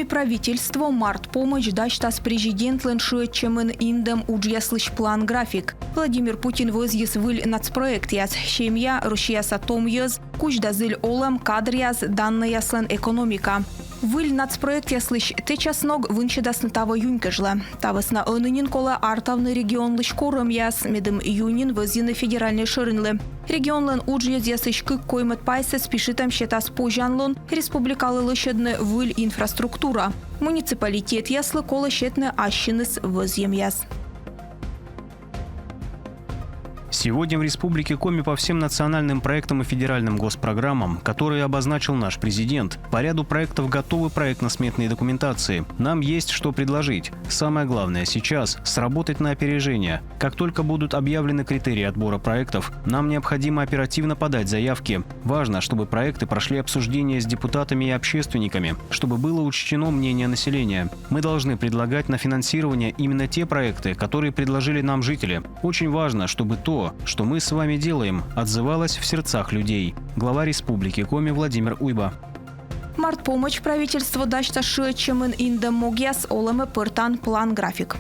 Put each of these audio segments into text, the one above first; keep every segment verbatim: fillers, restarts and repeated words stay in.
Правительство март помӧдз дасьтас президентлӧн шыӧдчӧмын индӧм уджъяслысь план-график. Владимир Путин вӧзйис выль нацпроектъяс: «Семья», «Россияса том йӧз», «Кузь да зіль олӧм», «Кадръяс», «Данныяслӧн экономика». Выль нацпроектъяслысь тэчасног вынсьӧдасны таво юнь кежлӧ. Та вӧсна ӧні нин колӧ артавны регионлысь корӧмъяс, медым юньын вӧзйыны федеральнӧй шӧринлы. Регионлӧн уджйӧзъясысь кык коймӧд пайсӧ списитӧм сетас позянлун республикалы лӧсьӧдны выль инфраструктура. Муниципалитетъяслы колӧ сетны ассьыныс вӧзйӧмъяс. Сегодня в Республике Коми по всем национальным проектам и федеральным госпрограммам, которые обозначил наш президент, по ряду проектов готовы проектно-сметные документации. Нам есть что предложить. Самое главное сейчас — сработать на опережение. Как только будут объявлены критерии отбора проектов, нам необходимо оперативно подать заявки. Важно, чтобы проекты прошли обсуждение с депутатами и общественниками, чтобы было учтено мнение населения. Мы должны предлагать на финансирование именно те проекты, которые предложили нам жители. Очень важно, чтобы то, что мы с вами делаем, отзывалось в сердцах людей. Глава Республики Коми Владимир Уйба. Март помӧдз правительство дасьтас шыӧдчӧмын индӧм могъяс, олӧмӧ пӧртан план-график.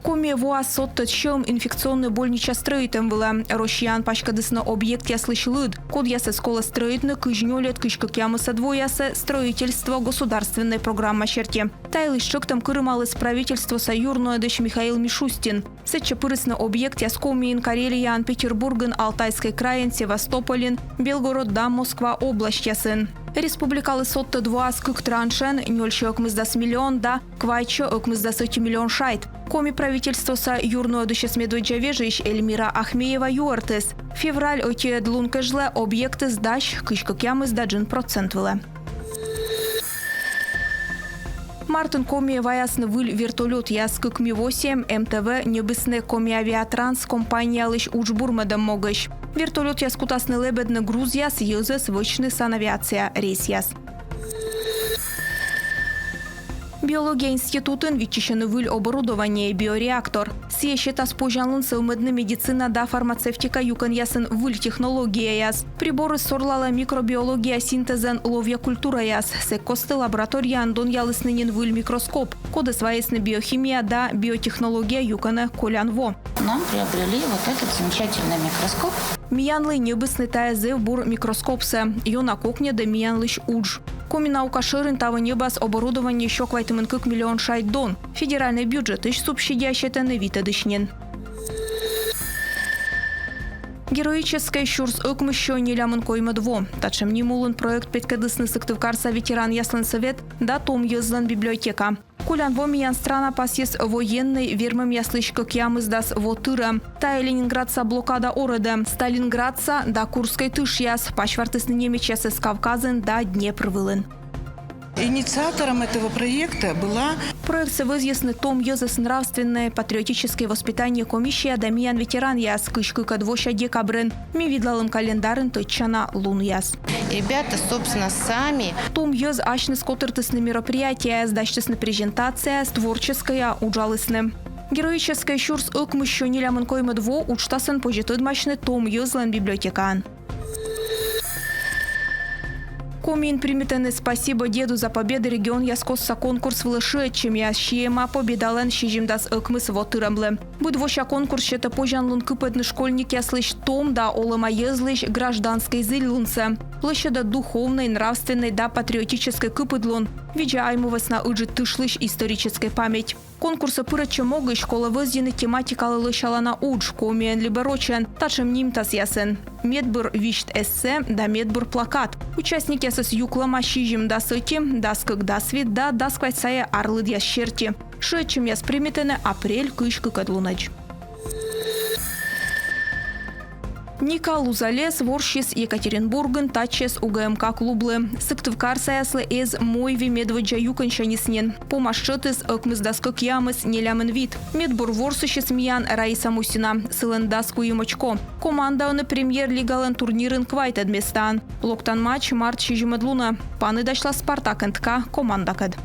Комиӧ воас содтӧд сьӧм инфекционнӧй больнича стрӧитӧм вылӧ. Россияын паськӧдісны объектъяслысь лыд, кодъясӧс колӧ стрӧитны кызь нёльӧд — кызь кӧкъямысӧд воясӧ «Строительство» государственнӧй программа серти. Та йылысь тшӧктӧм кырымаліс правительствоса юрнуӧдысь Михаил Мишустин. Сэтчӧ пырисны объектъяс Комиын, Карелияын, Петербургын, Алтайскӧй крайын, Севастопольын, Белгород да Москва обласьтъясын. Республикалы содтӧд воас кык траншӧн: нёльсё ӧкмысдас миллион да квайтсё ӧкмысдас ӧти миллион шайт. Коми правительствоса юрнуӧдысьӧс медводдза вежысь Эльмира Ахмеева юӧртіс: февраль ӧтиӧд лун кежлӧ объектыс дась кызь кӧкъямыс да джын процент вылӧ. Мартын Комиӧ ваясны выль вертолётъяс. Кык Ми восемь МТВ ньӧбисны «Комиавиатранс» компаниялысь удж бурмӧдӧм могысь. Вертолётъяс кутасны лэбӧдны грузъяс, йӧзӧс, вӧчны санавиация рейсъяс. Биология институтын виччысьӧны выль оборудование — биореактор. Сійӧ сетас позянлун сӧвмӧдны медицина да фармацевтика юкӧнъясын выль технологияяс. Приборыс сорлалӧ микробиология синтезӧн ловъя культураяс. Сэк кості лабораторияын донъялісны нин выль микроскоп, кодӧс вайисны биохимия да биотехнология юкӧнӧ колян во. Нам приобрели вот этот замечательный микроскоп. Миянлы ньӧбисны тайӧ зэв бур микроскопсӧ. Ёна кокньӧдӧ миянлысь удж. Коми наука шӧрин таво ньӧбас оборудование сё квайтымын кык миллион шайт дон. Федеральнӧй бюджетысь субсидия сетӧны витӧдысь нин. «Героическӧй сюрс ӧкмыссё нелямын коймӧд во». Татшӧм ним улын проект петкӧдлісны Сыктывкарса ветеранъяслӧн сӧвет да том йӧзлӧн библиотека. Колян во миян страна пасйис военнӧй вермӧмъяслысь кӧкъямысдас во тырӧм. Тайӧ Ленинградса блокада орӧдӧм, Сталинградса да Курскӧй тышъяс, пасьвартісны немецъясӧс Кавказын да Днепр вылын. Инициатором этого проекта была... Проектсӧ вӧзйисны том йӧзӧс нравственнӧй, патриотическӧй воспитание комиссия да миян ветеранъяс кызь кыкӧд вося декабрын. Ми видлалім календарын тӧдчана лунъяс. Ребята, собственно, сами. Том йӧз асьныс котыртісны мероприятиеяс, дасьтісны презентацияяс, творческӧя уджалісны. «Героическӧй сюрс ӧкмыссё нелямын коймӧд во» уджтасӧн позьӧ тӧдмасьны том йӧзлӧн библиотекаын. Комиын примитӧны «Спасибо деду за победы» регионъяскостса конкурс вылӧ шыӧдчӧмъяс. Сиӧма Победалӧн сизимдас ӧкмыс во тырӧмлы. Быд вося конкурс сетӧ позянлун кыпӧдны школьникъяслысь том да олӧма йӧзлысь гражданскӧй зільлунсӧ. Лӧсьӧдӧ духовнӧй, нравственнӧй да патриотическӧй кыпыдлун. Видза айму вӧсна ыджыд тышлысь историческӧй память. Конкурсӧ пырӧдчӧм могысь колӧ вӧзйыны тематикалы лӧсялана удж комиӧн либӧ рочӧн татшӧм нимтасъясын: медбур висьт эссе да медбур плакат. Участникъясӧс юклӧма сизимдас ӧти, дас кык, дас вит да дас квайт сайӧ арлыдъяс серти. Шыӧдчӧмъяс примитӧны апрель кызь кыкӧд лунӧдз. Ника Лузалес ворсіс Екатеринбургын татчӧс УГМК клублы. Сыктывкарсаяслы эз мойви медводдза юкӧнсяньыс нин. Помас счётыс ӧкмысдас кӧкъямыс — нелямын вит. Медбур ворсысьыс миян Раиса Мусина, сылӧн дас куим очко. Команда ӧні Премьер-лигалӧн турнирын квайтӧд местаын. Локтан матч март сизимӧд лунӧ. Паныдасьлас «Спартак НТК» командакӧд.